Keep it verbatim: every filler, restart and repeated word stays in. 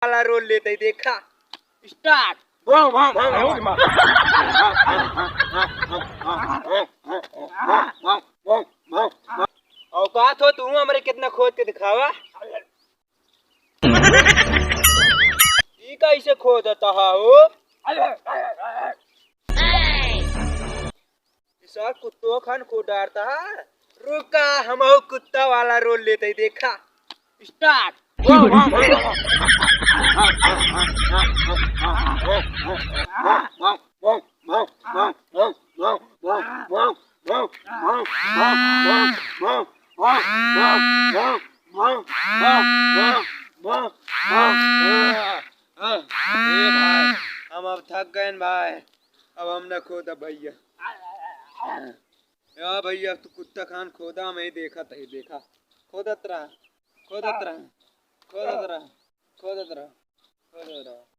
वाला रोल लेत ही, देखा। स्टार्ट। औकात हो तू हमरे कितना खोद के दिखावा। ई कैसे खोदत हा हो? ई सब कुत्तो खान खोद डारत हा। रुका, हमहू कुत्ता वाला रोल लेत ही, देखा। स्टार्ट। ए भाई, हम अब थक गए भाई, अब हम न खोदब भैया। या भैया, तू कुत्ता खान खोदा, मैं देखत ही, देखा। खोदत रहा, खोदत रहा, खोदत रहा, खोदत रहा, खोदत रहा।